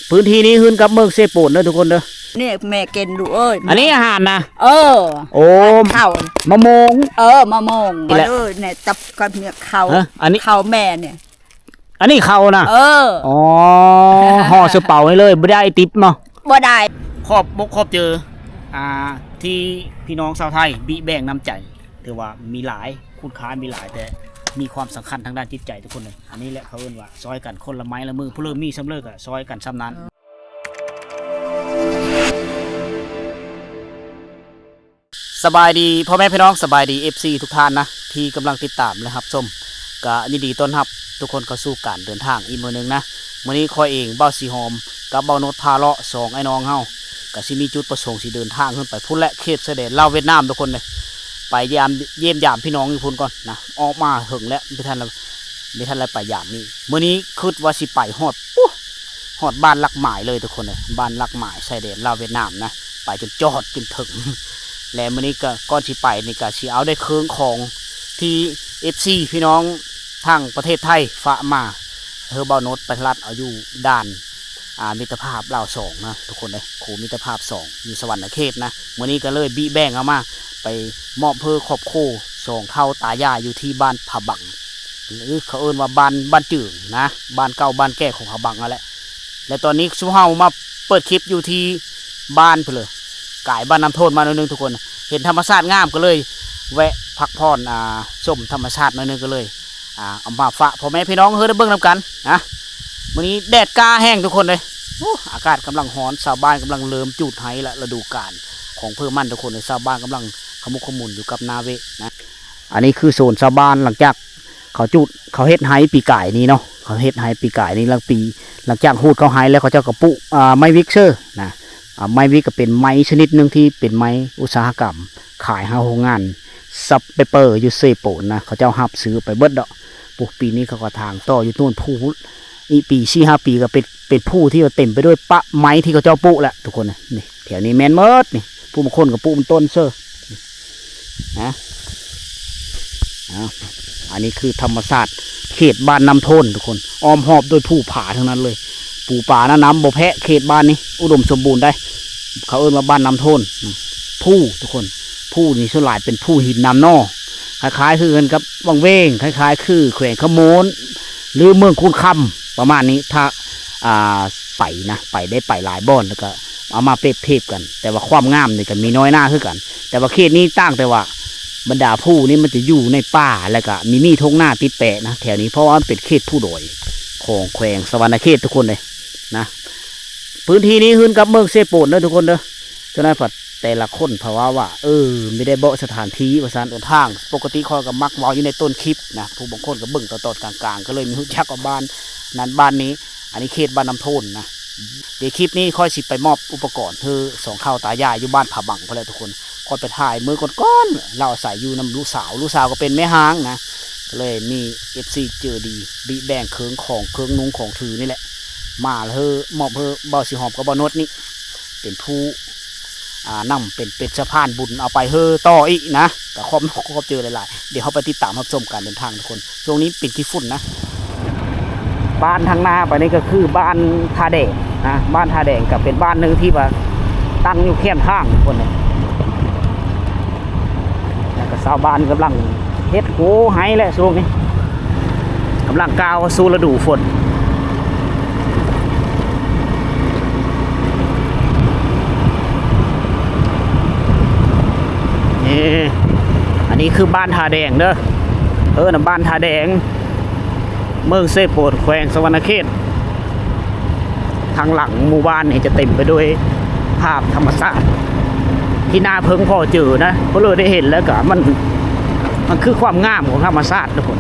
ພື້ນທີ່ນີ້ຂຶ້ນກັບເມືອງເຊໂປນເດີທຸກຄົນເດີ. ນີ້ແມ່ກິນລູກເອີຍ ອັນນີ້ອາຫານນະ. ເອີ ໂອ້ ເຂົ້າ ມະມ່ວງ ເອີ ມະມ່ວງ ນີ້ແຫຼະ ເອີ ນີ້ຕັບກັບເນຍ ເຂົ້າ ເອີ ອັນນີ້ເຂົ້າແມ່ນີ້ ອັນນີ້ເຂົ້ານະ. ເອີ ອໍ ຫໍ່ໃສ່ເປົານີ້ເລີຍ ບໍ່ໄດ້ຕິບເນາະ. ບໍ່ໄດ້. ຂອບອົກຂອບໃຈ ອ່າ ທີ່ພີ່ນ້ອງຊາວໄທບິແບ່ງນ້ຳໃຈ ຖືວ່າມີຫຼາຍ ຄຸນຄ່າມີຫຼາຍ ແຕ່ມີຄວາມສຳຄັນທາງດ້ານຈິດໃຈທຸກຄົນເລີຍ. ອັນນີ້ແຫຼະເຂົາເອີ້ນວ່າຊ່ອຍກັນຄົນລະໄມ້ລະມື ຜູ້ເລີ່ມມີສ່ຳເລີກະຊ່ອຍກັນສ່ຳນັ້ນ. ສະບາຍດີພໍ່ແມ່ພີ່ນ້ອງ ສະບາຍດີເອັຟຊີທຸກທ່ານນະ ທີ່ກຳລັງຕິດຕາມ ແລະ ຮັບຊົມ. ກະຍິນດີຕ້ອນຮັບທຸກຄົນເຂົ້າສູ່ການເດີນທາງອີກມື້ໜຶ່ງນະ. ມື້ນີ້ຂ້ອຍເອງ ບ່າວສີຫອມ ກັບບ່າວໂນດ ພາເລາະ ສອງອ້າຍນ້ອງເຮົາ ກະຊິມີຈຸດປະສົງຊິເດີນທາງຂຶ້ນໄປພຸ້ນແຫຼະ ເຂດຊາຍແດນລາວຫວຽດນາມທຸກຄົນເລີຍ. ໄປຢາມ ຢ້ຽມຢາມພີ່ນ້ອງຢູ່ພຸ້ນກ່ອນນະ ອອກມາເຖິງແລ້ວ ບໍ່ທັນ ບໍ່ທັນໄດ້ໄປຢາມນີ້. ມື້ນີ້ຄິດວ່າຊິໄປຮອດ ປູ້ ຮອດບ້ານຫຼັກໝາຍເລີຍທຸກຄົນເອີຍ ບ້ານຫຼັກໝາຍຊາຍແດນລາວຫວຽດນາມນະ ໄປຈົນຈອດຈົນເຖິງ. ແລະ ມື້ນີ້ກະ ກ່ອນຊິໄປນີ້ກະຊິເອົາໄດ້ເຄື່ອງຂອງທີ່ເອັຟຊີພີ່ນ້ອງທາງປະເທດໄທຝາກມາ ເຮີ ບ່າວໂນດໄປລັດເອົາຢູ່ດ່ານ ອ່າ ມິດຕະພາບລາວສອງນະທຸກຄົນເອີຍ ຄູມິດຕະພາບສອງ ຢູ່ສະຫວັນນະເຂດນະ. ມື້ນີ້ກະເລີຍບິແບ່ງເອົາມາ ໄປມອບເຮີຄອບຄົວສອງເຖົ້າຕາຍາຍຢູ່ທີ່ບ້ານຜາບັງ ຫຼື ເຂົາເອີ້ນວ່າບ້ານ ບ້ານເຈີງນະ ບ້ານເກົ່າບ້ານແກ່ຂອງຜາບັງຫັ້ນແຫຼະ. ແລະ ຕອນນີ້ຊຸມເຮົາມາເປີດຄລິບຢູ່ທີ່ບ້ານພຸ້ນເລີຍ ກາຍບ້ານນ້ຳໂທນມາໜ້ອຍໜຶ່ງທຸກຄົນ ເຫັນທຳມະຊາດງາມກະເລີຍແວະພັກຜ່ອນ ອ່າ ຊົມທຳມະຊາດໜ້ອຍໜຶ່ງ ກະເລີຍ ອ່າ ເອົາມາຝາກພໍ່ແມ່ພີ່ນ້ອງເຮົາໄດ້ເບິ່ງນຳກັນນະ. ມື້ນີ້ແດດກ້າແຮງທຸກຄົນເອີຍ ໂອ້ ອາກາດກຳລັງຮ້ອນ ຊາວບ້ານກຳລັງເລີ່ມຈູດໄຮລະ ລະດູການຂອງພືມັນທຸກຄົນເອີຍ ຊາວບ້ານກຳລັງຂະໝຸກຂະໝຸນຢູ່ກັບນາເວະນະ. ອັນນີ້ຄືໂຊນຊາວບ້ານ ຫຼັງຈາກເຂົາຈູດ ເຂົາເຮັດໄຮປີກາຍນີ້ເນາະ ເຂົາເຮັດໄຮປີກາຍນີ້ ຫຼັງປີ ຫຼັງຈາກຮູດເຂົ້າໄຮແລ້ວ ເຂົາເຈົ້າກະປຸ ອ່າ ໄມ້ວິກເຊີນະ. ອ່າ ໄມ້ວິກກະເປັນໄມ້ຊະນິດໜຶ່ງທີ່ເປັນໄມ້ອຸດສາຫະກຳ ຂາຍໃຫ້ໂຮງງານຊັບໄບເປີຢູ່ເຊໂປນນະ ເຂົາເຈົ້າຮັບຊື້ໄປເບິດດອກ. ປຸ ປີນີ້ເຂົາກະຖາງຕໍ່ຢູ່ໂນ່ນພູ້ ອີກປີສີ່ຫ້າປີກະເປັນ ເປັນພູທີ່ວ່າເຕັມໄປດ້ວຍປະໄມ້ທີ່ເຂົາເຈົ້າປຸແຫຼະທຸກຄົນ. ນີ້ ແຖວນີ້ແມ່ນໝົດນີ້ ຜູ້ບາງຄົນກະປຸເປັນຕົ້ນເຊີນະ. ເອົາ ອັນນີ້ຄືທຳມະຊາດເຂດບ້ານນ້ຳໂທນທຸກຄົນ ອ້ອມຮອບດ້ວຍພູຜາທັງນັ້ນເລີຍ. ປູປານະ ນ້ຳບໍ່ແພ້ເຂດບ້ານນີ້ ອຸດົມສົມບູນໄດ໋. ເຂົາເອີ້ນວ່າບ້ານນ້ຳໂທນ ພູທຸກຄົນ ພູນີ້ສ່ວນຫຼາຍເປັນພູຫີນນ້ຳໜໍ່ ຄ້າຍໆຄືກັນກັບວັງເວງ ຄ້າຍໆຄືແຂວງຄຳມ່ວນ ຫຼື ເມືອງຄູນຄຳ ປະມານນີ້. ຖ້າ ອ່າ ໄປນະ ໄປ ໄດ້ໄປຫຼາຍບ່ອນ ແລ້ວກະເອົາມາປຽບທຽບກັນ ແຕ່ວ່າຄວາມງາມນີ້ກະມີນ້ອຍໜ້າຄືກັນ. ແຕ່ວ່າເຂດນີ້ຕ່າງ ແຕ່ວ່າບັນດາພູນີ້ມັນຈະຢູ່ໃນປ່າ ແລ້ວກະມີ ມີທົ່ງນາຕິດແປະນະແຖວນີ້ ເພາະວ່າມັນເປັນເຂດພູດອຍຂອງແຂວງສະຫວັນນະເຂດທຸກຄົນເດ້ນະ. ພື້ນທີ່ນີ້ຂຶ້ນກັບເມືອງເຊໂປນເດີທຸກຄົນເດີ. ເຈົ້ານາຍພັດ ແຕ່ລະຄົນເຂົາເວົ້າວ່າ ເອີ ມີໄດ້ເບາະສະຖານທີ່ວ່າຊັ້ນ. ເດີນທາງ ປົກກະຕິຂ້ອຍກະມັກເວົ້າຢູ່ໃນຕົ້ນຄລິບນະ ຜູ້ບາງຄົນກະເບິ່ງຕອນໆກາງໆ ກະເລີຍມີຮູ້ຈັກວ່າບ້ານນັ້ນບ້ານນີ້. ອັນນີ້ເຂດບ້ານນ້ຳໂທນນະ. ດຽວຄລິບນີ້ຂ້ອຍຊິໄປມອບອຸປະກອນເຮີສອງເຖົ້າຕາຍາຍຢູ່ບ້ານຜາບັງພຸ້ນແຫຼະທຸກຄົນ. ຂ້ອຍໄປຖ່າຍມື້ກ່ອນໆ ລາວອາໄສຢູ່ນຳລູກສາວ ລູກສາວກະເປັນແມ່ຮ້າງນະ. ກະເລີຍມີເອັຟຊີໃຈດີ ບິແບ່ງເຄື່ອງຂອງ ເຄື່ອງນຸ່ງຂອງຖືນີ້ແຫຼະ ມາເຮີ ມອບເຮີບ່າວສີຫອມກັບບ່າວໂນດນີ້ ເປັນຜູ້ ອ່າ ນຳ ເປັນ ເປັນສະພານບຸນເອົາໄປເຮີຕໍ່ອີກນະ. ກະຂອບ ຂອບໃຈຫຼາຍໆ. ດຽວເຮົາໄປຕິດຕາມຮັບຊົມການເດີນທາງທຸກຄົນ. ຊ່ວງນີ້ເປັນຂີ້ຝຸ່ນນະ. ບ້ານທາງໜ້າໄປນີ້ກະຄືບ້ານທ່າແດງນະ. ບ້ານທ່າແດງກະເປັນບ້ານໜຶ່ງທີ່ວ່າຕັ້ງຢູ່ແຄມທາງພຸ້ນເລີຍ. ແລ້ວກະຊາວບ້ານກຳລັງເຮັດໂຮໄຮ່ແຫຼະຊ່ວງນີ້ ກຳລັງກ້າວເຂົ້າສູ່ລະດູຝົນ. ນີ້ ອັນນີ້ຄືບ້ານທ່າແດງເດີ ເອີ້ນວ່າບ້ານທ່າແດງ ເມືອງເຊໂປນ ແຂວງສະຫວັນນະເຂດ. ທາງຫຼັງໝູ່ບ້ານນີ້ຈະເຕັມໄປດ້ວຍພາບທຳມະຊາດທີ່ໜ້າເພິ່ງພໍເຈີນະ. ພວກເຮົາໄດ້ເຫັນແລ້ວກະມັນ ມັນຄືຄວາມງາມຂອງທຳມະຊາດທຸກຄົນ.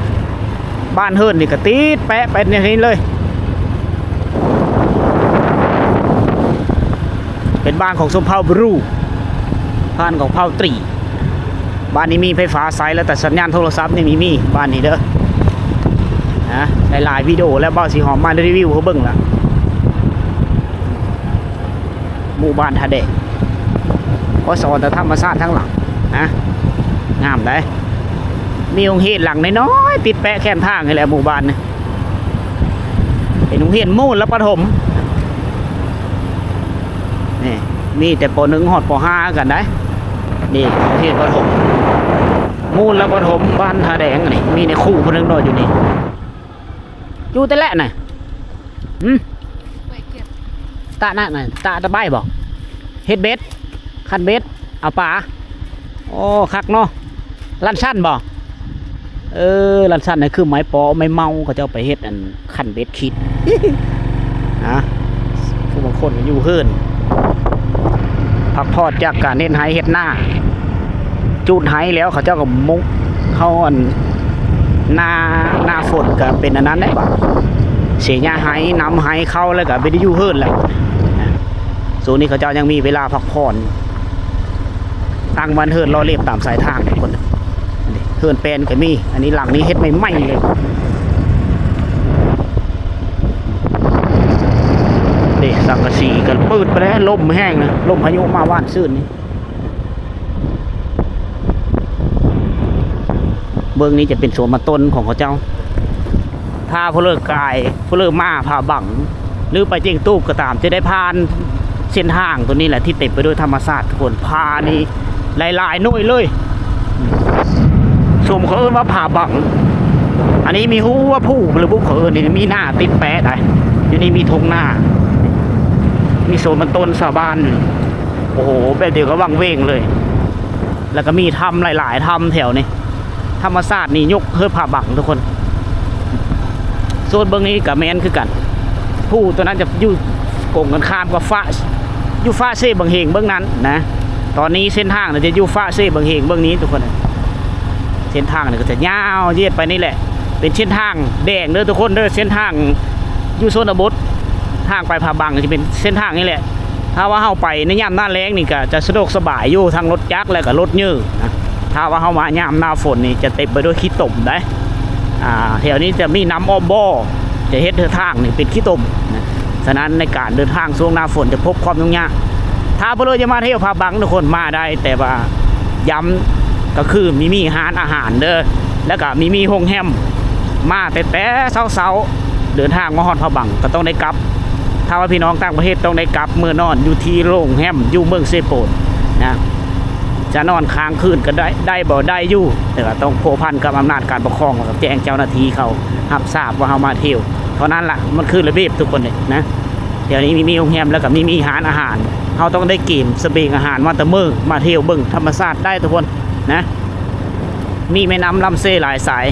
ບ້ານເຮືອນນີ້ກະຕິດແປະໄປແນວນີ້ເລີຍ. ເປັນບ້ານຂອງຊົນເຜົ່າບຣູ ບ້ານຂອງເຜົ່າຕີ. ບ້ານນີ້ມີໄຟຟ້າໃຊ້ແລ້ວ ແຕ່ສັນຍານໂທລະສັບນີ້ມີ ມີ ບ້ານນີ້ເດີ. ນະ ຫຼາຍໆວິດີໂອແລ້ວ ບ່າວສີຫອມມາຣີວິວໃຫ້ເບິ່ງລະ ໝູ່ບ້ານທ່າແດງ. ຂໍສະອອນແຕ່ທຳມະຊາດທາງຫຼັງນະ ງາມໃດ໋. ມີໂຮງຮຽນຫຼັງນ້ອຍໆ ຕິດແປະແຄມທາງນີ້ແຫຼະ ໝູ່ບ້ານນີ້. ເປັນໂຮງຮຽນມູນລະປະຖົມ ມີແຕ່ ປໍໜຶ່ງ ຮອດ ປໍຫ້າ ຄືກັນໄດ໋. ນີ້ ໂຮງຮຽນປະຖົມ ມູນລະປະຖົມ ບ້ານທ່າແດງນີ້ ມີແມ່ຄູຜູ້ໜຶ່ງເນາະຢູ່ນີ້. ຢູ່ແຕ່ແລະນະ ຫື ຕະນະນະ ຕະ ຕະໄບບໍ? ເຮັດເບັດ ຄັນເບັດ ເອົາປາ. ໂອ້ ຄັກເນາະ. ລານຊັນບໍ? ເອີ ລານຊັນນີ້ຄືໄມ້ເປາະໄມ້ເມົາ ເຂົາເຈົ້າໄປເຮັດອັນ ຄັນເບັດຄິດ ນະ. ຜູ້ບາງຄົນກໍຢູ່ເຮືອນ ພັກຜ່ອນຈາກການເຮັດໄຮ່ເຮັດນາ ຈູດໄຮ່ແລ້ວ ເຂົາເຈົ້າກໍມຸກເຂົ້າອັນ ໜ້າ ໜ້າຝົນກໍເປັນອັນນັ້ນແຫຼະ ບາດເສຍຫຍ້າໄຮ່ ນຳໄຮ່ເຂົ້າ ແລ້ວກໍບໍ່ໄດ້ຢູ່ເຮືອນແລ້ວ. ຊ່ວງນີ້ເຂົາເຈົ້າຍັງມີເວລາພັກຜ່ອນ ຕັ້ງບ້ານເຮືອນຫຼໍ່ເລັບຕາມສາຍທາງ ທຸກຄົນ. ເຮືອນແປນກໍມີ ອັນນີ້ຫຼັງນີ້ເຮັດໃໝ່ໆເລີຍ. ເດ້ ສັງກະສີກໍປືດໄປແລ້ວ ລົມແຮງນະ ລົມພາຍຸມາຫວ່ານຊືນນີ້. ເບື້ອງນີ້ຈະເປັນສວນມັນຕົ້ນຂອງເຂົາເຈົ້າ. ຖ້າຜູ້ເລີກກາຍ ຜູ້ເລີກມາຜາບັງ ຫຼື ໄປເຈັງຕູບກໍຕາມ ຈະໄດ້ຜ່ານເສັ້ນທາງຕົວນີ້ແຫຼະ ທີ່ເຕັມໄປດ້ວຍທຳມະຊາດ ທຸກຄົນ. ຜານີ້ຫຼາຍໆໜ່ວຍເລີຍ ສົມເຂົາເອີ້ນວ່າຜາບັງ. ອັນນີ້ມີຮູ້ວ່າຜູ້ຫຼືບຸ ເຂົາເອີ້ນນີ້ ມີໜ້າຕິດແປະໄດ໋. ຢູ່ນີ້ມີທົ່ງນາ ມີສວນມັນຕົ້ນຊາວບ້ານ. ໂອ້ໂຫ ແບບດຽວກັບວັງເວງເລີຍ. ແລ້ວກໍມີຖ້ຳຫຼາຍໆຖ້ຳແຖວນີ້ ທຳມະຊາດນີ້ຍົກເຮີ້ຜາບັງ ທຸກຄົນ. ໂຊນເບິ່ງນີ້ກໍແມ່ນຄືກັນ ພູຕົວນັ້ນຈະຢູ່ກົງກັນຂ້າມກັບຟ້າ ຢູ່ຟ້າເຊບັງເຮງເບື້ອງນັ້ນນະ. ຕອນນີ້ເສັ້ນທາງຈະຢູ່ຟ້າເຊບັງເຮງເບື້ອງນີ້ ທຸກຄົນ. ເສັ້ນທາງນີ້ກໍຈະຍາວເຍດໄປນີ້ແຫຼະ ເປັນເສັ້ນທາງແດງເດີ ທຸກຄົນເດີ. ເສັ້ນທາງຢູ່ຊົນນະບົດ ທາງໄປຜາບັງຈະເປັນເສັ້ນທາງນີ້ແຫຼະ. ຖ້າວ່າເຮົາໄປໃນຍາມໜ້າແລ້ງນີ້ກໍຈະສະດວກສະບາຍຢູ່ ທັງລົດຈັກ ແລະກໍລົດເຍີນະ. ຖ້າວ່າເຮົາມາຍາມໜ້າຝົນນີ້ຈະເຕັມໄປດ້ວຍຂີ້ຕົມໄດ໋. ອ່າ ແຖວນີ້ຈະມີນ້ຳອ້ອມບໍ່ ຈະເຮັດໃຫ້ທາງນີ້ເປັນຂີ້ຕົມນະ. ສະນັ້ນໃນການເດີນທາງຊ່ວງໜ້າຝົນຈະພົບຄວາມຫຍຸ້ງຍາກ. ຖ້າຜູ້ໃດຢາກມາທ່ຽວຜາບັງ ທຸກຄົນມາໄດ້ ແຕ່ວ່າຢ້ຳກໍຄືມີ ມີຮ້ານອາຫານເດີ ແລ້ວກໍມີ ມີໂຮງແຮມ. ມາແຕ່ ແຕ່ເຊົ້າໆ ເດີນທາງມາຮອດຜາບັງກໍຕ້ອງໄດ້ກັບ. ຖ້າວ່າພີ່ນ້ອງຕ່າງປະເທດຕ້ອງໄດ້ກັບເມືອນອນຢູ່ທີ່ໂຮງແຮມຢູ່ເມືອງເຊໂປນນະ. ຈະນອນຄ້າງຄືນກໍໄດ້ ໄດ້ບໍ່ ໄດ້ຢູ່ ແຕ່ວ່າຕ້ອງພົວພັນກັບອຳນາດການປົກຄອງ ແລ້ວກໍແຈ້ງເຈົ້າໜ້າທີ່ເຂົາຮັບຊາບວ່າເຮົາມາທ່ຽວເທົ່ານັ້ນລະ. ມັນຄືລະບຽບ ທຸກຄົນເດນະ. ແຖວນີ້ມີ ມີໂຮງແຮມ ແລ້ວກໍມີ ມີຮ້ານອາຫານ. ເຮົາຕ້ອງໄດ້ກຽມສະບຽງອາຫານມາແຕ່ເມີ ມາທ່ຽວເບິ່ງທຳມະຊາດໄດ້ ທຸກຄົນນະ. ມີແມ່ນ້ຳລຳເຊຫຼາຍສາຍ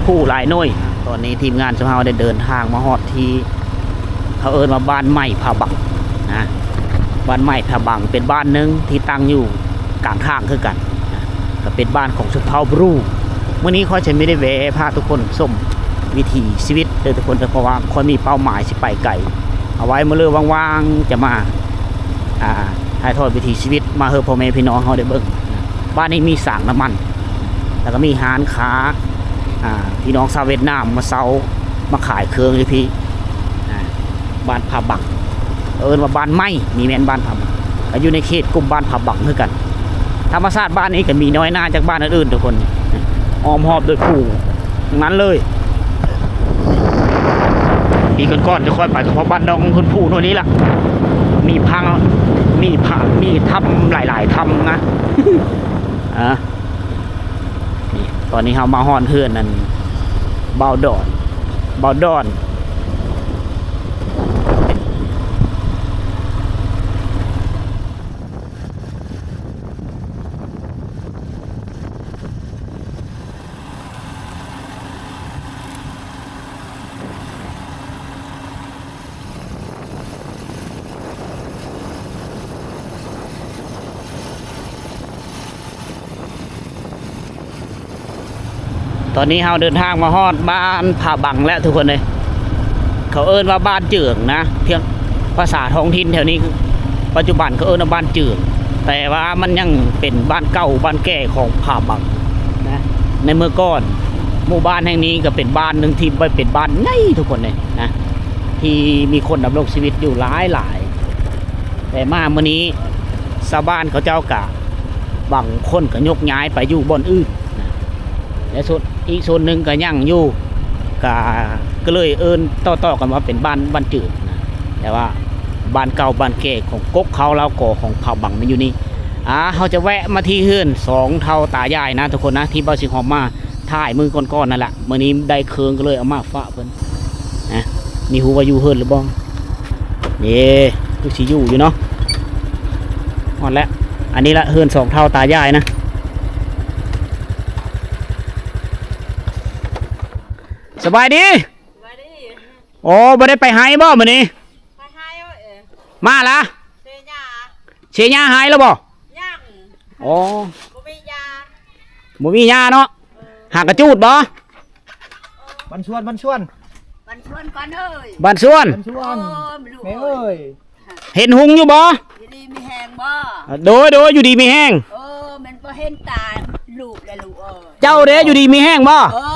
ພູຫຼາຍໜ່ວຍ. ຕອນນີ້ທີມງານຂອງເຮົາໄດ້ເດີນທາງມາຮອດທີ່ເຂົາເອີ້ນວ່າບ້ານໃໝ່ຜາບັງນະ. ບ້ານໃໝ່ຜາບັງເປັນບ້ານໜຶ່ງທີ່ຕັ້ງຢູ່ກາງທາງຄືກັນນະ ກໍເປັນບ້ານຂອງຊົນເຜົ່າບຣູ. ມື້ນີ້ຂ້ອຍຈະມີໄດ້ແວ່ພາທຸກຄົນຊົມວິຖີຊີວິດເດີທຸກຄົນເດີ ເພາະວ່າຂ້ອຍມີເປົ້າໝາຍຊິໄປໄກ. ເອົາໄວ້ມື້ເລີວ່າງໆຈະມາ ອ່າ ຖ່າຍທອດວິຖີຊີວິດມາໃຫ້ພໍ່ແມ່ພີ່ນ້ອງເຮົາໄດ້ເບິ່ງ. ບ້ານນີ້ມີສາງນ້ຳມັນ ແລ້ວກໍມີຮ້ານຄ້າ ອ່າ ພີ່ນ້ອງຊາວຫວຽດນາມມາເຊົ່າ ມາຂາຍເຄື່ອງຢູ່ພີ້ ອ່າ ບ້ານຜາບັງ ເອີ້ນວ່າບ້ານໃໝ່ ນີ້ແມ່ນບ້ານຜາບັງ ກໍຢູ່ໃນເຂດກຸ່ມບ້ານຜາບັງຄືກັນ. ທຳມະຊາດບ້ານນີ້ກໍມີນ້ອຍໜ້າຈາກບ້ານອື່ນໆ ທຸກຄົນ ອ້ອມຮອບໂດຍພູທັງນັ້ນເລີຍ. ປີກ່ອນໆ ຈະຄ່ອຍໄປ ກໍເພາະບ້ານດອງຂຶ້ນພູໂນ່ນນີ້ລະ ມີພັງ ມີພະ ມີຖ້ຳຫຼາຍໆຖ້ຳນະ. ອ່າ ນີ້ ຕອນນີ້ເຮົາມາຮອດເຮືອນນັ້ນ ບ່າວດອນ ບ່າວດອນ. ຕອນນີ້ເຮົາເດີນທາງມາຮອດບ້ານຜາບັງແລ້ວທຸກຄົນເອີຍ. ເຂົາເອີ້ນວ່າບ້ານເຈີງນະ ພຽງພາສາທ້ອງຖິ່ນແຖວນີ້ ປັດຈຸບັນເຂົາເອີ້ນວ່າບ້ານເຈີງ ແຕ່ວ່າມັນຍັງເປັນບ້ານເກົ່າບ້ານແກ່ຂອງຜາບັງນະ. ໃນເມື່ອກ່ອນ ໝູ່ບ້ານແຫ່ງນີ້ກໍເປັນບ້ານໜຶ່ງທີ່ເປັນບ້ານໃຫຍ່ທຸກຄົນເອີຍນະ ທີ່ມີຄົນດຳລົງຊີວິດຢູ່ຫຼາຍໆ. ແຕ່ມາມື້ນີ້ຊາວບ້ານເຂົາເຈົ້າກະ ບາງຄົນກໍຍົກຍ້າຍໄປຢູ່ບ່ອນອື່ນນະ ແລະ ສ່ວນ ອີກສ່ວນໜຶ່ງກໍຍັງຢູ່ ກະ ກໍເລີຍເອີ້ນຕໍ່ໆກັນວ່າເປັນບ້ານ ບ້ານເຈີງນະ. ແຕ່ວ່າ ບ້ານເກົ່າບ້ານແກ່ຂອງກົກເຂົາລາວກໍຂອງເຜົ່າບັງມັນຢູ່ນີ້. ອ່າ ເຮົາຈະແວະມາທີ່ເຮືອນສອງເຖົ້າຕາຍາຍນະທຸກຄົນນະ ທີ່ບ່າວຊິຫອບມາຖ່າຍມື້ກ່ອນໆນັ້ນລະ. ມື້ນີ້ໄດ້ເຄື່ອງກໍເລີຍເອົາມາຝາກເພິ່ນນະ. ມີຮູ້ວ່າຢູ່ເຮືອນຫຼືບໍ່? ເດ້ ຄືຊິຢູ່ຢູ່ເນາະ. ຮອດແລ້ວ ອັນນີ້ລະເຮືອນສອງເຖົ້າຕາຍາຍນະ. ສະບາຍດີ. ສະບາຍດີ. ໂອ້ ບໍ່ໄດ້ໄປໄຮ່ບໍ່ມື້ນີ້? ໄປໄຮ່. ມາລະ? ເຊຍາ ເຊຍາໄຮ່ແລ້ວບໍ່? ຍັງ. ໂອ້ ບໍ່ມີຫຍ້າ ບໍ່ມີຫຍ້າເນາະ. ຫາກະຈູດບໍ່? ບັນຊວນ ບັນຊວນ ບັນຊວນກ່ອນເອີຍ ບັນຊວນ ບັນຊວນ. ໂອ້ ແມ່ເອີຍ ເຫັນຮຸ່ງຢູ່ບໍ່? ຢູ່ດີມີແຮງບໍ່? ໂດຍ ໂດຍ ຢູ່ດີມີແຮງ. ເອີ ແມ່ນບໍ່ເຫັນຕາລູກແລ້ວລູກເອີຍ. ເຈົ້າເດ້ ຢູ່ດີມີແຮງບໍ່? ເອີ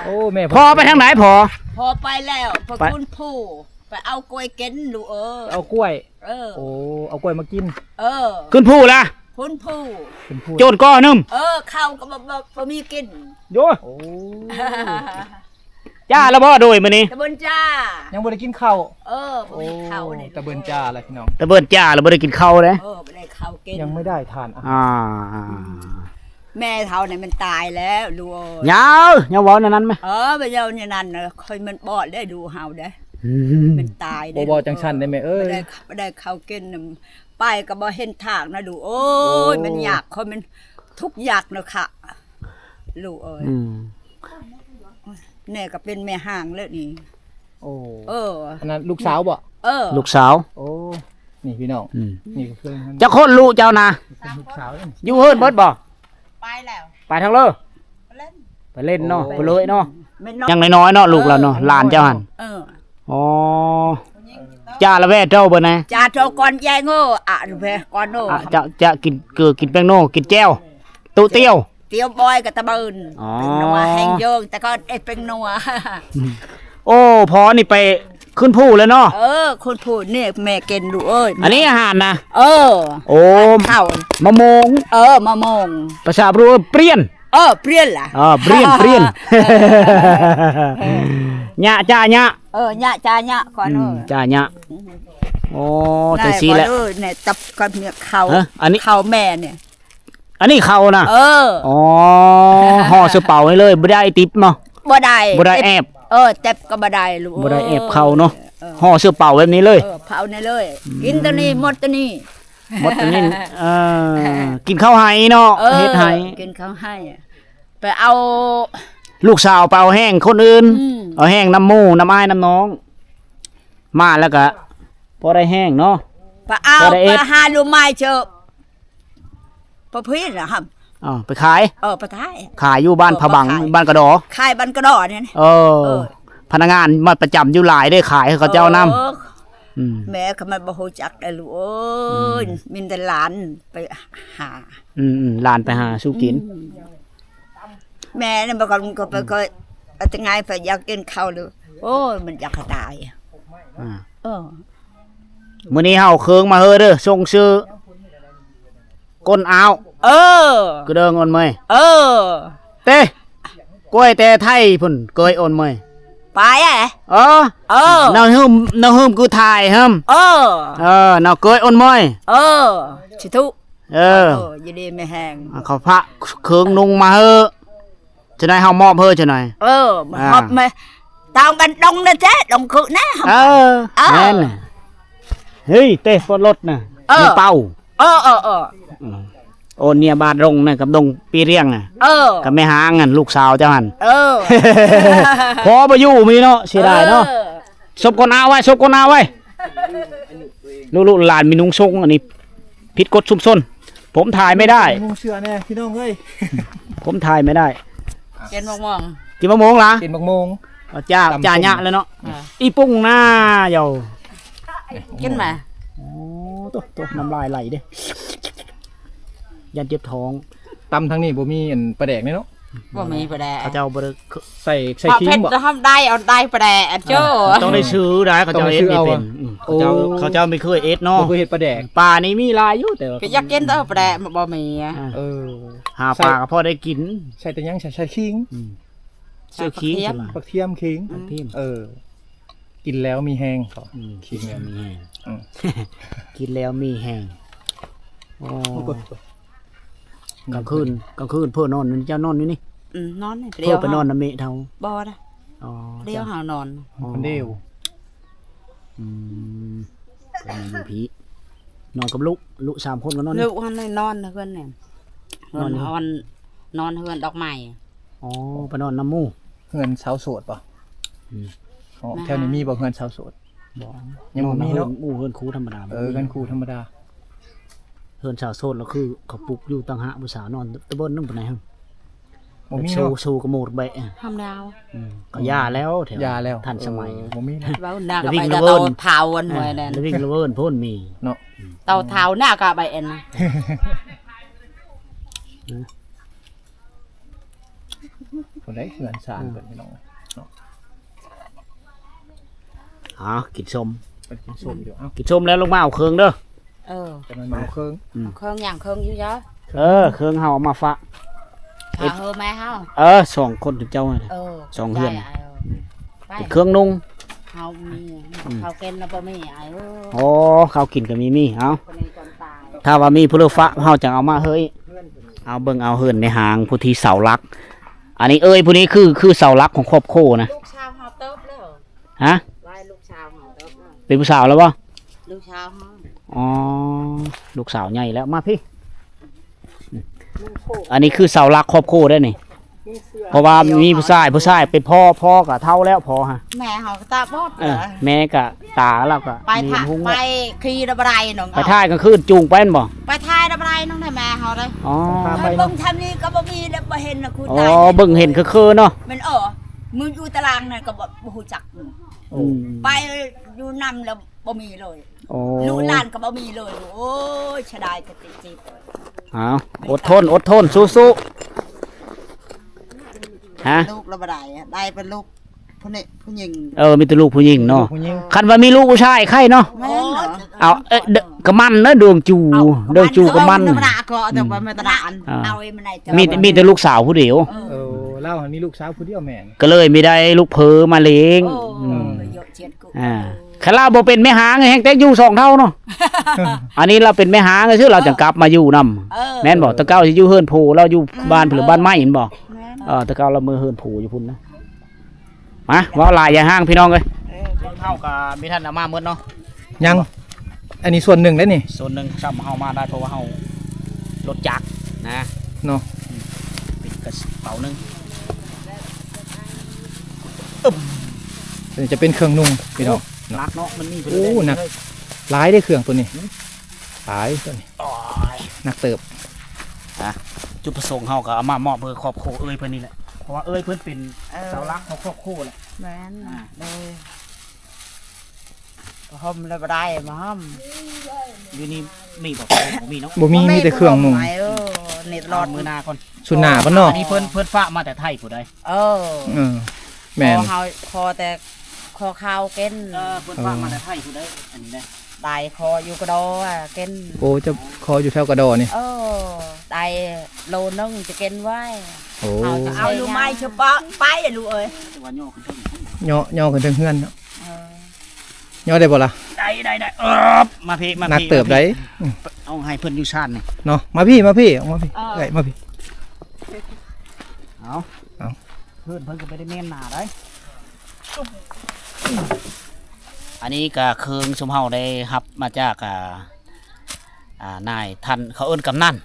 ໂອ້ ແມ່ ພໍ່ໄປທາງໃດພໍ່? ພໍ່ໄປແລ້ວ ໄປ ໄປຄຸນພູ ໄປເອົາກ້ວຍກິນລູກເອີຍ. ເອົາກ້ວຍ. ເອີ ໂອ້ ເອົາກ້ວຍມາກິນ. ເອີ ຂຶ້ນພູລະ? ຂຶ້ນພູ ຂຶ້ນພູ. ໂຈນກໍໜຶ່ງ. ເອີ ເຂົ້າກໍບໍ່ ບໍ່ ບໍ່ມີກິນ. ໂອ້ ຈ້าລະບໍ່ໂດຍມື້ນີ້? ຕະເບິ່ນຈ້າ ຍັງບໍ່ໄດ້ກິນເຂົ້າ. ເອີ ບໍ່ມີເຂົ້ານີ້ ໂອ້ ຕະເບິ່ນຈ້າລະພີ່ນ້ອງ ຕະເບິ່ນຈ້າລະບໍ່ໄດ້ກິນເຂົ້າເດ້. ເອີ ບໍ່ໄດ້ເຂົ້າກິນ ຍັງບໍ່ໄດ້ທານອາຫານ. ອ່າ ແມ່ເຖົ້ານີ້ມັນຕາຍແລ້ວລູກເອີຍ. ຍາວ ຍາວເວົ້າແນວນັ້ນແມະ. ເອີ ບໍ່ເວົ້າແນວນັ້ນນະ ຂ້ອຍມັນບອດໄດ້ດູເຮົາເດ້. ມັນຕາຍເດ້ ບໍ່ເວົ້າຈັ່ງຊັ້ນເດ້ແມ່ເອີຍ. ບໍ່ໄດ້ ບໍ່ໄດ້ເຂົ້າກິນ ໄປກໍບໍ່ເຫັນທາງນະລູກເອີຍ. ໂອ້ຍ ມັນຍາກ ຄົນມັນທຸກຍາກເນາະຄະ ລູກເອີຍ. ອືມ ແມ່ກໍເປັນແມ່ຮ້າງແລ້ວນີ້. ໂອ້ ເອີ ອັນນັ້ນລູກສາວບໍ່? ເອີ ລູກສາວ. ໂອ້ ນີ້ພີ່ນ້ອງ ອືມ ນີ້ກໍຄື ຈັກຄົນລູກເຈົ້ານະ? ລູກສາວ. ຢູ່ເຮືອນເບິດບໍ່? ໄປແລ້ວ ໄປທາງເລີ ໄປເລ່ນ ໄປເລ່ນເນາະ. ໂອ້ ໄປເລີຍເນາະ ແມ່ນເນາະ. ຍັງນ້ອຍໆເນາະ ລູກລາວເນາະ ເອີ ຫຼານເຈົ້າຫັ້ນ. ເອີ ອໍ ຈ້າລະແວ່ເຈົ້າເບິ່ງແນະ. ຈ້າໂທກ່ອນແຍງໂອ ອະລະແວ່ກ່ອນໂອ ອະ ຈະ ຈະກິນເກືອ ກິນແປ້ງໂນ ກິນແຈ່ວ ຕຸຕຽວ ຕຽວບອຍກະຕະເບິ່ນ. ອໍ ເປັນນົວແຮງເຢີງ ແຕ່ກ່ອນເອັດເປັນນົວ. ໂອ້ ພໍ່ນີ້ໄປຂຶ້ນພູແລ້ວເນາະ. ເອີ ຂຶ້ນພູນີ້ແມ່ກິນລູກເອີຍ. ອັນນີ້ອາຫານນະ? ເອີ ໂອ້ ເຂົ້າ ມະມ່ວງ. ເອີ ມະມ່ວງ ພາສາບຣູເອີ້ນປຽນ. ເອີ ປຽນລະ. ເອີ ປຽນ ປຽນ ຍະຈາຍະ. ເອີ ຍະຈາຍະກ່ອນ. ອືມ ເອີ ຈາຍະ. ໂອ້ ຈັ່ງຊີ້ແຫຼະ. ເອີ ແນ່ ຕັບກັບເຂົ້າ ອັນນີ້ເຂົ້າແມ່ນີ້. ອັນນີ້ເຂົ້ານະ? ເອີ ອໍ ຫໍ່ໃສ່ເປົານີ້ເລີຍ ບໍ່ໄດ້ຕິບເນາະ? ບໍ່ໄດ້ ບໍ່ໄດ້ແອບ. ເອີ ແຕບກໍບໍ່ໄດ້ລູກ ບໍ່ໄດ້ແອບເຂົ້າເນາະ. ເອີ ຫໍ່ໃສ່ເປົາແບບນີ້ເລີຍ. ເອີ ເຜົານີ້ເລີຍ. ອືມ ກິນຕົວນີ້ ໝົດຕົວນີ້ ໝົດຕົວນີ້. ເອີ ກິນເຂົ້າໄຮ່ເນາະ. ເອີ ເຮັດໄຮ່ ກິນເຂົ້າໄຮ່. ໄປເອົາ ລູກສາວໄປເອົາແຮງຄົນອື່ນ. ອືມ ເອົາແຮງນຳໝູ່ ນຳອ້າຍ ນຳນ້ອງ ມາແລ້ວກະພໍໄດ້ແຮງເນາະ. ໄປເອົາ ພໍໄດ້ເອັດ ໄປຫາລູກໄມ້ເຈີ ປະເພດລະຫຳ. ອໍ ໄປຂາຍ. ເອີ ໄປຂາຍ ຂາຍຢູ່ບ້ານ ເອີ ຜາບັງ ບ້ານກະດໍ ຂາຍບ້ານກະດໍນີ້. ເອີ ເອີ ພະນັກງານມາປະຈຳຢູ່ຫຼາຍເດ້ ຂາຍໃຫ້ເຂົາເຈົ້ານຳ. ເອີ ອືມ ແມ່ກໍມັນບໍ່ຮູ້ຈັກໄດ໋ລູກເອີຍ. ອືມ ມີແຕ່ຫຼານໄປຫາ. ອືມໆ ຫຼານໄປຫາສູ່ກິນ. ອືມ ແມ່ນີ້ບໍ່ກໍ ກໍໄປ ກໍເອົາແຕ່ງ່າຍໄປຢາກກິນເຂົ້າເລີຍ. ໂອ້ຍ ມັນຢາກກະຕາຍ. ອ່າ ເອີ ມື້ນີ້ເຮົາເຄື່ອງມາເຮີເດີ ສົ່ງຊື່ ກົ້ນອາວ. ເອີ ກະເດີງອ່ອນເມຍ. ເອີ ເຕະ ກ້ວຍແຕ່ໄທພຸ້ນ ເກີຍອ່ອນເມຍ. ປາຍແອ. ເອີ ເອີ ນາຫຶມ ນາຫຶມກູຖ່າຍຫຶມ. ເອີ ເອີ ນາເກີຍອ່ອນເມຍ. ເອີ ຊິທຸ. ເອີ ເອີ ຢູ່ດີມີແຮງ. ເອົາເຂົ້າພະເຄື່ອງນຸ່ງມາເຮີ ຈະໄດ້ເຮົາມອບເຮີຈະໜ້ອຍ. ເອີ ມາ ອ່າ ຮອບມາ ຕາງບັນດົງນະເຈ້ ດົງຄືນະ. ເອີ ເອີ ແມ່ນ. ເຮີ້ຍ ເຕະປອດລົດນະ. ເອີ ມີເປົ້າ. ເອີ ເອີ ເອີ ອືມ ໂອນເນຍບາດດົງນະ ກັບດົງປີຣຽງນະ. ເອີ ກັບແມ່ຫາງຫັ້ນ ລູກສາວເຈົ້າຫັ້ນ. ເອີ ພໍ່ບໍ່ຢູ່ມື້ນີ້ເນາະ ເສຍດາຍເນາະ. ເອີ ສົບກ່ອນອາໄວ້ ສົບກ່ອນອາໄວ້. ລູກໆຫຼານມີນຸ່ງຊົງ ອັນນີ້ຜິດກົດຊຸມຊົນ. ຜົມຖ່າຍໄມ່ໄດ້ ນຸ່ງເສື້ອແນ່ພີ່ນ້ອງເອີຍ. ຜົມຖ່າຍໄມ່ໄດ້. ກິນໝາກມ່ວງ ກິນໝາກມ່ວງລະ ກິນໝາກມ່ວງ. ເອົາຈ້າ ຈ້າຍະແລ້ວເນາະ. ອີປຸງນາເຍົາ ກິນມາ. ໂອ້ ໂຕ ໂຕ ນ້ຳລາຍໄຫຼເດ້ ຢ້ານເຈັບທ້ອງ. ຕຳທາງນີ້ບໍ່ມີອັນປາແດກເນາະ. ບໍ່ມີປາແດກ ເຂົາເຈົ້າບໍ່ໄດ້ ໃສ່ ໃສ່ຄີງບໍ່? ເຜັດທຳໄດ້ ເອົາໄດ້ປາແດກ ໂຈ້ ຕ້ອງໄດ້ຊື້ໄດ໋ ເຂົາເຈົ້າເຮັດບໍ່ເປັນ. ເຂົາເຈົ້າ ເຂົາເຈົ້າໄມ່ເຄີຍເຮັດເນາະ ບໍ່ເຄີຍເຮັດປາແດກ. ປານີ້ມີຫຼາຍຢູ່ ແຕ່ວ່າ ກໍຢາກກິນແຕ່ປາແດກມັນບໍ່ມີ. ເອີ ຫາປາກໍພໍໄດ້ກິນ. ໃສ່ແຕ່ຫຍັງ? ໃສ່ ໃສ່ຄີງ. ອືມ ໃສ່ຄີງ ຜັກທຽມ ຜັກທຽມ ຄີງ ຜັກທຽມ. ເອີ ກິນແລ້ວມີແຮງ ເຂົາ ອືມ ກິນແລ້ວມີແຮງ ອືມ ກິນແລ້ວມີແຮງ. ໂອ້ ກາງຄືນ ກາງຄືນເພິ່ນນອນຢູ່ນີ້ ເຈົ້ານອນຢູ່ນີ້? ອືມ ນອນນີ້ ເພິ່ນໄປນອນນຳແມ່ເຖົ້າ? ບໍ່ນະ ອໍ ດຽວເຮົານອນ ຄົນດຽວ. ອືມ ເພິ່ນຢູ່ພີ້ ນອນກັບລູກ ລູກສາມຄົນກໍນອນ ລູກຫັ້ນນອນເຮືອນນີ້ ນອນຢູ່ ນອນ ນອນເຮືອນດອກໄມ້. ອໍ ໄປນອນນຳໝູ່ ເຮືອນຊາວໂສດບໍ່? ອືມ ອໍ ແຖວນີ້ມີບໍ່ເຮືອນຊາວໂສດ? ບໍ່ ຍັງບໍ່ມີເນາະ ເຮືອນໝູ່ເຮືອນຄູ່ທຳມະດາ. ເອີ ເຮືອນຄູ່ທຳມະດາ ເຮືອນຊາວໂສດລະຄືເຂົາປຸກຢູ່ຕ່າງຫາກ ຜູ້ສາວນອນຕະເບີນໜຶ່ງປານໃດຫັ້ນ ບໍ່ມີເນາະ ໂຊກະໂມດແບະທຳດາວ. ອືມ ກໍຢ່າແລ້ວ ແຖວຢ່າແລ້ວ ທັນສະໄໝ ເອີ ບໍ່ມີແລ້ວ ເວົ້າໜ້າກໍໄປແຕ່ເຕົາຖ່ານ ເອີ ແມ່ນ ແລ້ວວິງລະເວີນພຸ້ນມີເນາະ ເຕົາຖ່ານໜ້າກໍໄປອັນ ຜູ້ໃດເຮືອນຊານເພິ່ນ ອືມ ພີ່ນ້ອງເນາະ. ເອົາ ກິນສົ້ມ ເພິ່ນກິນສົ້ມຢູ່ ເອົາ ກິນສົ້ມແລ້ວລົງມາເອົາເຄື່ອງເດີ. ເອີ ຈະມາເອົາເຄື່ອງ ອືມ ເຄື່ອງຫຍັງ ເຄື່ອງຢູ່ເດີ ເອີ ເຄື່ອງເຮົາເອົາມາຝາກ ຝາກເຮົາ ແມ່ເຮົາ ເອີ ສອງຄົນເຈົ້າ ເອີ ສອງເຮືອນ ເປັນເຄື່ອງນຸ່ງ ເຮົາມີ ອືມ ເຂົ້າກິນລະບໍ່ມີ ໂອ້ ເຂົ້າກິນກໍມີ ມີ ເອົາ ຖ້າວ່າມີຜູ້ເຫຼືອຝາກ ເຮົາຈະເອົາມາເຮີ້ຍ. ເອົາເບິ່ງເອົາເຮືອນແມ່ຫ້າງ ຜູ້ທີ່ເສົາຫຼັກ ອັນນີ້ເອີຍ ຜູ້ນີ້ຄື ຄືເສົາຫຼັກຂອງຄອບຄົວນະ ລູກສາວເຮົາເຕີບແລ້ວ ຮະ ຫຼາຍ ລູກສາວເຮົາເຕີບແລ້ວ ເປັນຜູ້ສາວແລ້ວບໍ່? ລູກສາວເຮົາ ອໍ ລູກສາວໃຫຍ່ແລ້ວ ມາພີ້ ອັນນີ້ຄືເສົາຫຼັກຄອບຄົວເດ້ນີ້ ເພາະວ່າມີຜູ້ຊາຍ ຜູ້ຊາຍໄປພໍ້ ພໍ້ກໍເຖົ້າແລ້ວ ພໍ້ຮະ ແມ່ເຮົາກໍຕາບອດ ເອີ ແມ່ກໍຕາແລ້ວກໍໄປ ໄປຂີ່ລະບໍ່ໄດ້ນ້ອງ ໄປຖ່າຍກາງຄືນຈູງໄປແມ່ນບໍ່? ໄປຖ່າຍລະບໍ່ໄດ້ນ້ອງ ແມ່ເຮົາເດ້ ອໍ ໄປເບິ່ງທາງນີ້ກໍບໍ່ມີແລ້ວ ບໍ່ເຫັນນະ ຄື ອໍ ຕາຍ ເບິ່ງເຫັນຄືໆເນາະ ແມ່ນ ເອີ ມື້ຢູ່ຕາລາງນັ້ນກໍບໍ່ ບໍ່ຮູ້ຈັກ ອືມ ອືມ ໄປຢູ່ນຳແລ້ວບໍ່ມີເລີຍ ໂອ້ ລູກຫຼານກໍບໍ່ມີເລີຍ ໂອ້ຍ ເສຍດາຍກະຕິກຈິດ. ເອົາ ອົດທົນ ອົດທົນ ສູ້ໆ ຮະ ລູກລະບໍ່ໄດ້ ໄດ້ເປັນລູກຜູ້ນີ້ ຜູ້ຍິງ ເອີ ມີແຕ່ລູກຜູ້ຍິງເນາະ ຜູ້ຍິງ ຄັນວ່າມີລູກຜູ້ຊາຍໄຄເນາະ ແມ່ນເນາະ ເອົາ ເອີ ກະໝັ່ນເນາະ ດວງຈູ່ ເອົາ ດວງຈູ່ກະໝັ່ນ ທຳມະດາກໍເອົາແຕ່ ອືມ ມາຕະຫຼານ ອ່າ ເອົາໄອ້ມັນໄດ້ ມີ ມີແຕ່ລູກສາວຜູ້ດຽວ ເອີ ເອີ ລາວຫັ້ນມີລູກສາວຜູ້ດຽວແມ່ນ ກໍເລີຍມີໄດ້ລູກເຂີມາລ້ຽງ ໂອ້ ອືມ ອ່າ ຄັນລາວບໍ່ເປັນແມ່ຮ້າງແຮ່ງແຕ່ຢູ່ສອງເທົ່າເນາະ ອັນນີ້ລາວເປັນແມ່ຮ້າງຊື່ ລາວຈັ່ງກັບມາຢູ່ນຳ ເອີ ແມ່ນບໍ່? ແຕ່ເກົ່າຊິຢູ່ເຮືອນໂພ ລາວຢູ່ ອືມ ບ້ານເພິ່ນ ບ້ານໄມ້ແມ່ນບໍ່? ແມ່ນ ເອີ ແຕ່ເກົ່າລາວເມືອເຮືອນໂພຢູ່ພຸ້ນນະ ມາ ເວົ້າຫຼາຍຢ່າຮ້າງພີ່ນ້ອງເອີຍ ເອີ ເຮົາກໍມີທ່ານເອົາມາໝົດເນາະ ຍັງ ອັນນີ້ສ່ວນໜຶ່ງເດ້ນີ້ ສ່ວນໜຶ່ງຊ້ຳເຮົາມາໄດ້ ເພາະວ່າເຮົາລົດຈັກນະ ເນາະ ອືມ ເປັນກະເປົາໜຶ່ງ ອຶບ ອັນນີ້ຈະເປັນເຄື່ອງນຸ່ງພີ່ນ້ອງ ໂອ້ ໜັກເນາະ ມັນມີ ໂອ້ ເປັນເລື່ອງ ໜັກ ເລີຍ ຫຼາຍເດ້ເຄື່ອງໂຕນີ້ ຫືມ ຫຼາຍໂຕນີ້ ໂອ້ຍ ໜັກເຕີບ ອ່ະ ຈຸດປະສົງເຮົາກໍເອົາມາມອບໃຫ້ຄອບຄົວເອື້ອຍເພິ່ນນີ້ແຫຼະ ເພາະວ່າເອື້ອຍເພິ່ນເປັນ ເອີ ເສົາຫຼັກຂອງຄອບຄົວແຫຼະ ແມ່ນ ອ່າ ໂດຍ ຜ້າຫົ່ມລະບໍ່ໄດ້ ຜ້າຫົ່ມ ຢູ່ນີ້ມີບໍ່? ບໍ່ມີເນາະ ບໍ່ມີ ມີແຕ່ເຄື່ອງນຸ່ງ ເອີ ນິດລອດ ມື້ໜ້າກ່ອນ ຊຸດໜ້າກ່ອນເນາະ ອັນນີ້ເພິ່ນ ເພິ່ນຝາກມາແຕ່ໄທພຸ້ນໃດ ເອີ ເອີ ແມ່ນ ຂໍເຮົາ ຂໍແຕ່ ຂໍເຂົ້າກິນ ເອີ ເພິ່ນຝາກມາແຕ່ໄທພຸ້ນໃດ ອັນນີ້ນະ ໄດ້ຂໍຢູ່ກະດໍກິນ ໂອ້ ຈະຂໍຢູ່ແຖວກະດໍນີ້ ເອີ ໄດ້ໂລໜຶ່ງຈະກິນໄວ້ ໂອ້ ເອົາຢູ່ໄມ້ຊະປະ ໄປລູກເອີຍ ເຍາະ ເຍາະຂຶ້ນເທິງເຮືອນເນາະ ເອີ ຍໍໄດ້ບໍ່ລະ? ໄດ້ ໄດ້ ໄດ້ ເອີບ ມາພີ້ ມາພີ້ ໜັກເຕີບໃດ ມາພີ້ ອືມ ເອົາໃຫ້ເພິ່ນຢູ່ຊານນີ້ເນາະ ມາພີ້ ມາພີ້ ອອກມາພີ້ ເອີ ເອີຍ ມາພີ້ ເອົາ ເອົາ ເພິ່ນ ເພິ່ນກໍບໍ່ໄດ້ແມ່ນໜາໃດ ອັນນີ້ກໍເຄື່ອງຊຸມເຮົາໄດ້ຮັບມາຈາກ ອ່າ ອ່າ ນາຍທ່ານ ເຂົາເອີ້ນກຳນັນ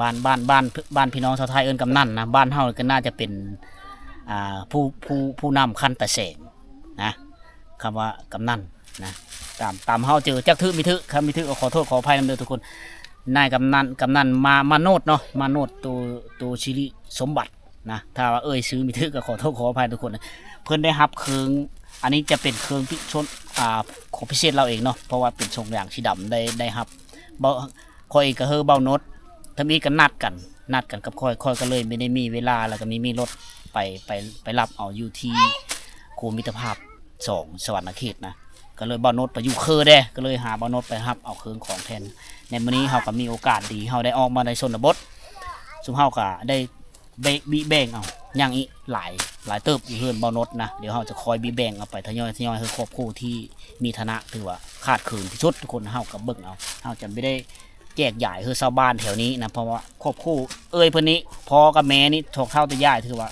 ບ້ານ ບ້ານ ບ້ານ ບ້ານພີ່ນ້ອງຊາວໄທເອີ້ນກຳນັນນະ ບ້ານເຮົາກໍໜ້າຈະເປັນ ອ່າ ຜູ້ ຜູ້ ຜູ້ນຳຂັ້ນຕາແສງນະ ຄຳວ່າກຳນັນນະ ຕາມ ຕາມເຮົາຈື່ ຈັກຖືກບໍ່ຖືກ ຄັນບໍ່ຖືກກໍຂໍໂທດຂໍອະໄພນຳເດີທຸກຄົນ ນາຍກຳນັນ ກຳນັນມາ ມາໂນດເນາະ ມາໂນດ ໂຕ ໂຕສິລິສົມບັດ ນະ ຖ້າວ່າເອີ່ຍຊື່ບໍ່ຖືກກໍຂໍໂທດຂໍອະໄພທຸກຄົນນະ ເພິ່ນໄດ້ຮັບເຄື່ອງ ອັນນີ້ຈະເປັນເຄື່ອງພິເສດ ອ່າ ຂອງພິເສດລາວເອງເນາະ ເພາະວ່າເປັນຊົງຢາງສີດຳ ໄດ້ ໄດ້ຮັບ ເບົາ ຂ້ອຍເອງກໍເຮີເບົາໂນດ ທຳອິດກໍນັດກັນ ນັດກັນກັບຂ້ອຍ ຂ້ອຍກໍເລີຍບໍ່ໄດ້ມີເວລາ ແລ້ວກໍມີ ມີລົດໄປ ໄປ ໄປຮັບເອົາຢູ່ທີ່ຂົວມິດຕະພາບສອງ ສະຫວັນນະເຂດນະ ກໍເລີຍເບົາໂນດໄປຢູ່ເຄີແດ່ ກໍເລີຍຫາເບົາໂນດໄປຮັບເອົາເຄື່ອງຂອງແທນ ໃນມື້ນີ້ເຮົາກໍມີໂອກາດດີ ເຮົາໄດ້ອອກມາໃນຊົນນະບົດ ຊຸມເຮົາກໍໄດ້ ແບ່ງ ແບ່ງເອົາ ຍັງອີກຫຼາຍ ຫຼາຍເຕີບຢູ່ເຮືອນບ່າວນົດນະ. ດຽວເຮົາຈະຄອຍບີແບ່ງເອົາໄປທະຍອຍ ທະຍອຍໃຫ້ຄອບຄົວທີ່ມີຖານະ ຖືວ່າຂາດເຂີນທີ່ສຸດ ທຸກຄົນ. ເຮົາກໍເບິ່ງເອົາ ເຮົາຈະບໍ່ໄດ້ແຈກຢາຍໃຫ້ຊາວບ້ານແຖວນີ້ນະ ເພາະວ່າຄອບຄົວເອື້ອຍເພິ່ນນີ້ ພໍ່ກັບແມ່ນີ້ ສອງເຖົ້າຕາຍາຍ ຖືວ່າ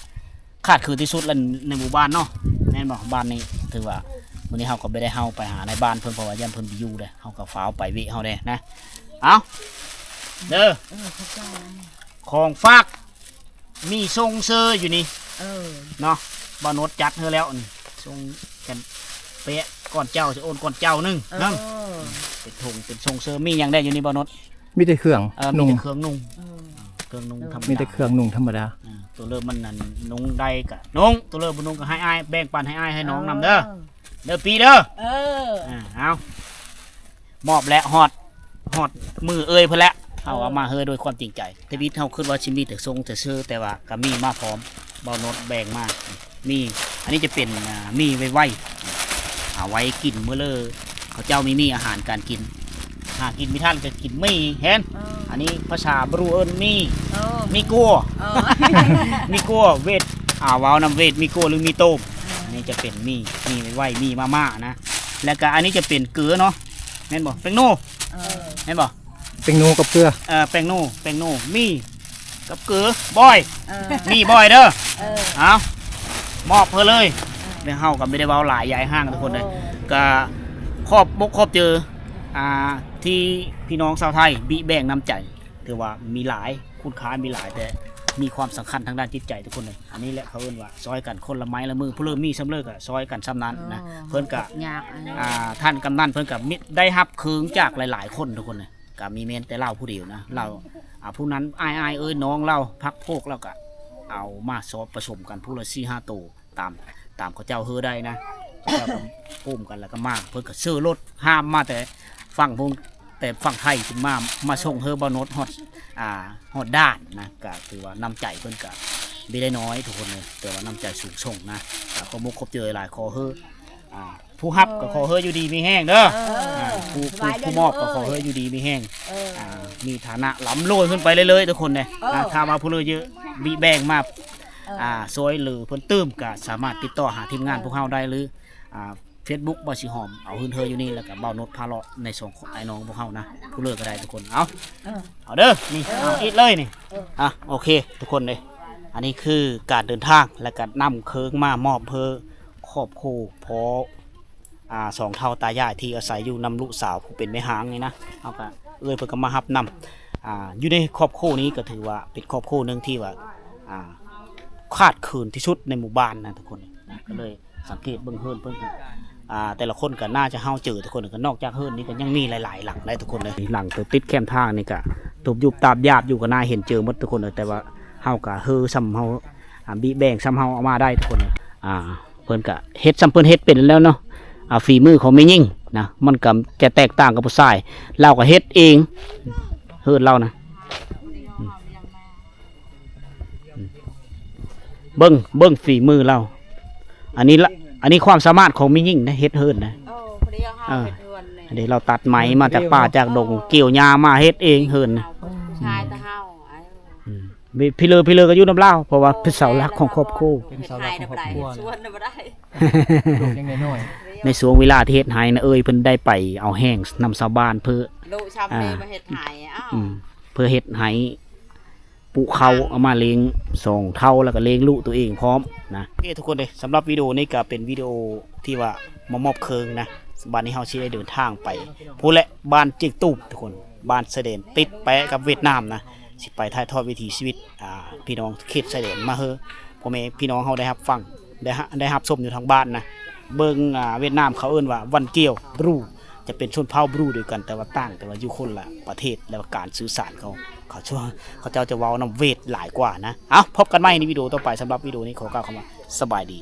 ຂາດເຂີນທີ່ສຸດແລ້ວໃນໝູ່ບ້ານເນາະ ແມ່ນບໍ່? ບ້ານນີ້ຖືວ່າ ມື້ນີ້ເຮົາກໍບໍ່ໄດ້ເຮົາໄປຫານາຍບ້ານເພິ່ນ ເພາະວ່າຢ້ານເພິ່ນບໍ່ຢູ່ເດ້ ເຮົາກໍຟ້າວໄປເວະເຮົາແດ່ນະ. ເອົາ ເດີ ເອີ ຂອບໃຈ ຂອງຝາກ ມີຊົງເຊີຢູ່ນີ້ ເອີ ເນາະ ບ່າວນົດຈັດໃຫ້ແລ້ວນີ້ ຊົງກັນເປະ ກ່ອນເຈົ້າຊິໂອນກ່ອນເຈົ້າໜຶ່ງ ເອີ ນຳ ເປັນຖົງເປັນຊົງເຊີ. ມີຫຍັງແດ່ຢູ່ນີ້ບ່າວນົດ? ມີແຕ່ເຄື່ອງ ເອີ ມີແຕ່ເຄື່ອງນຸ່ງ ເອີ ເຄື່ອງນຸ່ງທຳມະດາ ມີແຕ່ເຄື່ອງນຸ່ງທຳມະດາ. ເອີ ຕົວເລີກມັນນັ້ນນຸ່ງໄດ້ກະນຸ່ງ ຕົວເລີກບໍ່ນຸ່ງກໍໃຫ້ອ້າຍ ແບ່ງປັນໃຫ້ອ້າຍໃຫ້ນ້ອງນຳເດີ ເອີ ເດີປີເດີ ເອີ ເອົາ ມອບແລ້ວ ຮອດ ຮອດມືເອື້ອຍເພິ່ນແລ້ວ ເຮົາເອົາມາເຮີດ້ວຍຄວາມຈິງໃຈ. ທະວິດເຮົາຄິດວ່າຊິມີແຕ່ຊົງແຕ່ເຊີ ແຕ່ວ່າກໍມີມາພ້ອມ ບ່າວນົດແບ່ງມາ ມີ ອັນນີ້ຈະເປັນ ອ່າ ໝີ່ໄວໆ ເອົາໄວ້ກິນມື້ເລີ ເຂົາເຈົ້າມີ ມີອາຫານການກິນ ຫາກິນມີທ່ານກໍກິນໝີ່ແທນ. ເອີ ອັນນີ້ພາສາບຣູເອີ້ນໝີ່ ເອີ ໝີ່ກົວ ເອີ ໝີ່ກົວ ເວດ ອ່າ ເວົ້ານຳເວດ ໝີ່ກົວ ຫຼື ໝີ່ໂຕມ. ເອີ ອັນນີ້ຈະເປັນໝີ່ ໝີ່ໄວໆ ໝີ່ມາມ່ານະ. ແລ້ວກໍອັນນີ້ຈະເປັນເກືອເນາະ ແມ່ນບໍ່? ແປ້ງໂນ ເອີ ແມ່ນບໍ່? ແປ້ງໂນກັບເກືອ ເອີ ແປ້ງໂນ ແປ້ງໂນ ໝີ່ກັບເກືອ ບອຍ ເອີ ໝີ່ບອຍເດີ ເອີ ເອົາ ມອບເພິ່ນເລີຍ. ເອີ ແລ້ວເຮົາກໍບໍ່ໄດ້ເວົ້າຫຼາຍ ຢາກໃຫ້ຫ່າງທຸກຄົນເລີຍ ໂອ້ ກໍຂອບອົກຂອບໃຈ ອ່າ ທີ່ພີ່ນ້ອງຊາວໄທບິແບ່ງນ້ຳໃຈ ຖືວ່າມີຫຼາຍ ຄຸນຄ່າມີຫຼາຍ ແຕ່ມີຄວາມສຳຄັນທາງດ້ານຈິດໃຈທຸກຄົນເລີຍ. ອັນນີ້ແຫຼະເຂົາເອີ້ນວ່າຊ່ອຍກັນຄົນລະໄມ້ລະມື ຜູ້ເລີກມີສ່ຳເລີກກໍຊ່ອຍກັນສ່ຳນັ້ນນະ. ເອີ ເພິ່ນກໍ ຍາກອັນນີ້ ອ່າ ທ່ານກຳນັນເພິ່ນກໍມີ ໄດ້ຮັບເຄື່ອງຈາກຫຼາຍໆຄົນທຸກຄົນເລີຍ ກໍມີແມ່ນແຕ່ລາວຜູ້ດຽວນະ ລາວ ອ່າ ຜູ້ນັ້ນອ້າຍໆເອີຍ ນ້ອງລາວ ພັກພວກລາວກໍເອົາມາຊອບປະສົມກັນຜູ້ລະສີ່ຫ້າໂຕ ຕາມ ຕາມເຂົາເຈົ້າເຮີໄດ້ນະ ເຂົາເຈົ້າກໍກຸ່ມກັນ ແລ້ວກໍມາ ເພິ່ນກໍຊື້ລົດຫາມມາແຕ່ຝັ່ງພຸ້ນ ແຕ່ຝັ່ງໄທຂຶ້ນມາ ມາສົ່ງເຮີບ່າວນົດຮອດ ອ່າ ຮອດດ່ານນະ. ກໍຖືວ່ານ້ຳໃຈເພິ່ນກໍບໍ່ໄດ້ນ້ອຍທຸກຄົນເລີຍ ແຕ່ວ່ານ້ຳໃຈສູງສົ່ງນະ. ກໍຂອບອົກຂອບໃຈຫຼາຍ ຂໍເຮີ ອ່າ ຜູ້ຮັບກໍຂໍເຮີຢູ່ດີມີແຮງເດີ ເອີ ອ່າ ຜູ້ ຜູ້ ຜູ້ມອບກໍຂໍເຮີຢູ່ດີມີແຮງ ເອີ ອ່າ ມີຖານະລ່ຳລວຍຂຶ້ນໄປເລື້ອຍໆທຸກຄົນເດ້. ເອີ ອ່າ ຖ້າວ່າຜູ້ເລີກເຢີ ບິແບ່ງມາ ເອີ ອ່າ ຊ່ວຍເຫຼືອເພິ່ນຕື່ມ ກໍສາມາດຕິດຕໍ່ຫາທີມງານພວກເຮົາໄດ້ ຫຼື ອ່າ ເຟສບຸກ ບ່າວສີຫອມ ເອົາເຮືອນເຮີຢູ່ນີ້ ແລ້ວກໍບ່າວນົດພາເລາະ ໃນສອງອ້າຍນ້ອງພວກເຮົານະ ຜູ້ເລີກກໍໄດ້ທຸກຄົນ. ເອົາ ເອີ ເອົາເດີ ນີ້ ເອີ ເອົາອີກເລີຍນີ້ ເອີ ອ່ະ ໂອເຄທຸກຄົນເດ້ ອັນນີ້ຄືການເດີນທາງ ແລ້ວກໍນຳເຄື່ອງມາມອບເພື່ອຄອບຄົວພໍ່ ອ່າ ສອງເຖົ້າຕາຍາຍທີ່ອາໄສຢູ່ນຳລູກສາວຜູ້ເປັນແມ່ຮ້າງນີ້ນະ. ເຮົາກໍ ເອື້ອຍເພິ່ນກໍມາຮັບນຳ ອ່າ ຢູ່ໃນຄອບຄົວນີ້ກໍຖືວ່າເປັນຄອບຄົວໜຶ່ງທີ່ວ່າ ອ່າ ຂາດເຂີນທີ່ສຸດໃນໝູ່ບ້ານນະທຸກຄົນນະ. ກໍເລີຍ ສັງເກດເບິ່ງເຮືອນເພິ່ນ ອ່າ ແຕ່ລະຄົນກໍໜ້າຈະເຮົາເຈີທຸກຄົນ ກໍນອກຈາກເຮືອນນີ້ກໍຍັງມີຫຼາຍໆຫຼັງໄດ໋ທຸກຄົນເອີຍ. ຫຼັງຕົວຕິດແຄມທາງນີ້ກໍທຸບຍຸບຕາບຢາບຢູ່ ກໍໜ້າເຫັນເຈີໝົດທຸກຄົນເອີຍ. ແຕ່ວ່າເຮົາກໍເຮີສ່ຳເຮົາ ອ່າ ບິແບ່ງສ່ຳເຮົາເອົາມາໄດ້ທຸກຄົນເອີຍ. ອ່າ ເພິ່ນກໍເຮັດສ່ຳເພິ່ນເຮັດເປັນແລ້ວເນາະ. ອ່າ ຝີມືຂອງແມ່ຍິງນະ ມັນກໍຈະແຕກຕ່າງກັບຜູ້ຊາຍ. ລາວກໍເຮັດເອງ ເຮືອນລາວນະ. ເບິ່ງ ເບິ່ງຝີມືລາວ. ອັນນີ້ລະ ອັນນີ້ຄວາມສາມາດຂອງແມ່ຍິງນະ ເຮັດເຮືອນນະ. ເອີ ພໍດີເຮົາ ເອີ ເຮັດເຮືອນນີ້ ອັນນີ້ລາວຕັດໄມ້ມາຈາກປ່າຈາກດົງ ເອີ ກ່ຽວຫຍ້າມາເຮັດເອງເຮືອນນະ. ເອີ ຜູ້ຊາຍແຕ່ເຮົາ ອືມ ພີ່ເລີ ພີ່ເລີກໍຢູ່ນຳລາວ ເພາະວ່າເປັນເສົາຫຼັກຂອງຄອບຄົວ ເອີ ເປັນເສົາຫຼັກຂອງຄອບຄົວ ເຮັດໄຮ່ນຳບໍ່ໄດ້ ສວນນຳບໍ່ໄດ້ ລູກຍັງນ້ອຍໆ. ໃນຊ່ວງເວລາທີ່ເຮັດໄຮ່ນະເອີຍ ເພິ່ນໄດ້ໄປເອົາແຮງນຳຊາວບ້ານເພື່ອ ລູກຊຳ ອ່າ ເລີຍມາເຮັດໄຮ່ ອ້າວ ອືມ ເພື່ອເຮັດໄຮ່ ປູກເຂົ້າ ເອົາມາລ້ຽງສອງເຖົ້າ ແລ້ວກໍລ້ຽງລູກຕົວເອງພ້ອມນະ. ໂອເຄທຸກຄົນເດ້ ສຳລັບວິດີໂອນີ້ກໍເປັນວິດີໂອທີ່ວ່າມາມອບເຄື່ອງນະ. ບັດນີ້ເຮົາຊິໄດ້ເດີນທາງໄປພຸ້ນແຫຼະ ບ້ານຈຽງຕູບທຸກຄົນ ບ້ານຊາຍແດນຕິດແປະກັບຫວຽດນາມນະ. ຊິໄປຖ່າຍທອດວິຖີຊີວິດ ອ່າ ພີ່ນ້ອງເຂດຊາຍແດນມາໃຫ້ພໍ່ແມ່ພີ່ນ້ອງເຮົາໄດ້ຮັບຟັງ ໄດ້ ໄດ້ຮັບຊົມຢູ່ທາງບ້ານນະ. ເບິ່ງ ອ່າ ຫວຽດນາມເຂົາເອີ້ນວ່າ ວັນກຽວ ບຣູ ຈະເປັນຊົນເຜົ່າບຣູດຽວກັນ ແຕ່ວ່າຕ່າງ ແຕ່ວ່າຢູ່ຄົນລະປະເທດ ແລ້ວການສື່ສານເຂົາ ເຂົາ ເຂົາເຈົ້າຈະເວົ້ານຳຫວຽດຫຼາຍກວ່ານະ. ເອົາ ພົບກັນໃໝ່ໃນວິດີໂອຕໍ່ໄປ. ສຳລັບວິດີໂອນີ້ຂໍກ່າວຄຳວ່າ ສະບາຍດີ.